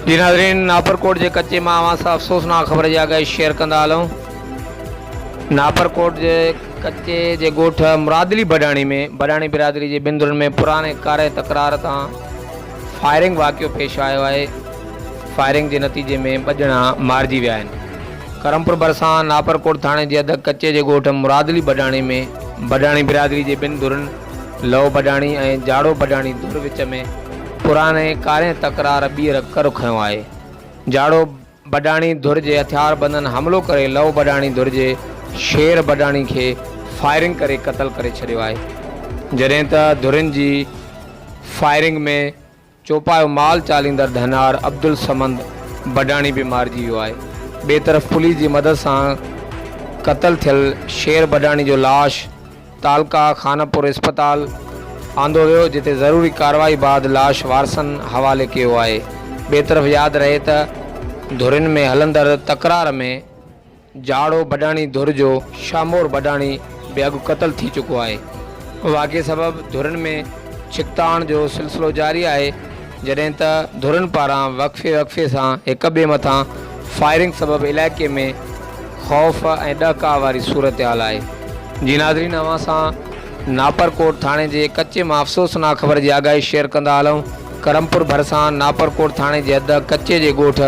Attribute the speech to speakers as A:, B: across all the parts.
A: جي ناظرين ناپرڪوٽ جي ڪچي مان اوهان سان افسوسناڪ خبر جي آگاهي شيئر ڪندا هلون ناپرڪوٽ جي ڪچي جي ڳوٺ مرادلي بڊاڻي ۾ بڊاڻي برادري جي ٻن ڌرين ۾ پراڻي ڪاري تڪرار تان فائرنگ واقعو پيش آيو آهي فائرنگ جي نتيجي ۾ ٻه ڄڻا مارجي ويا آهن. ڪرمپور ڀرسان ناپرڪوٽ ٿاڻي جي حد ڪچي جي ڳوٺ مرادلي بڊاڻي ۾ بڊاڻي برادري جي ٻن ڌرين لئو بڊاڻي ۽ جاڙو بڊاڻي ڌر وچ ۾ پراڻي ڪارنهن تڪرار ٻيهر ڪر کنيو آهي. جاڙو بڊاڻي ڌر جي هٿياربندن حملو ڪري لئو بڊاڻي ڌر جي شير بڊاڻي کي فائرنگ ڪري قتل ڪري ڇڏيو آهي. جڏهن ته ڌرين جي فائرنگ ۾ چوپايو مال چاليندڙ ڌنار عبدالصمد بڊاڻي به مارجي ويو آهي. ٻئي طرف پوليس جي مدد سان قتل ٿيل شير بڊاڻي جو لاش تعلقه خانپور اسپتال آندو ويو جتي ضروري ڪارروائي بعد لاش وارثن حوالي ڪيو آهي. ٻئي طرف ياد رهي ته ڌرين ۾ هلندڙ تڪرار ۾ جاڙو بڊاڻي ڌر جو شامور بڊاڻي به اڳ قتل ٿي چڪو آهي. واقعي سبب ڌرين ۾ ڇڪتاڻ جو سلسلو جاري آهي، جڏهن ته ڌرين پاران وقفي وقفي سان هڪ ٻئي مٿان فائرنگ سبب علائقي ۾ خوف ۽ ڏهڪاء واري صورتحال آهي. جي ناظرين اوهان سان ناپرڪوٽ ٿاڻي جي ڪچي مان افسوسناڪ خبر جي آگاهي شيئر ڪندا هلون ڪرمپور ڀرسان ناپرڪوٽ ٿاڻي جي حد ڪچي جي ڳوٺ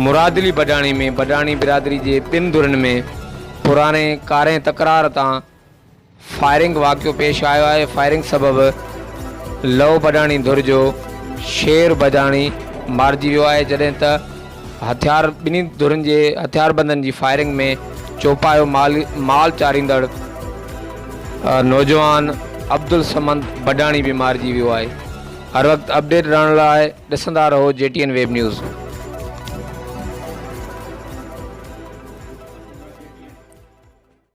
A: مرادلي بڊاڻي ۾ بڊاڻي برادري جي ٻن ڌرين ۾ پراڻي ڪارنهن تڪرار تان فائرنگ واقعو پيش آيو آهي، فائرنگ سبب لئو بڊاڻي ڌر جو شير بڊاڻي مارجي ويو آهي، جڏهن ته هٿيار ٻنهي ڌرين جي هٿياربندن جي فائرنگ ۾ چوپايو مال مال چاريندڙ نوجوان عبدالصمد بڊاڻي به مارجي ويو آهي. هر وقت اپڊيٽ رهڻ لاء ڏسندا رهو G T N web news.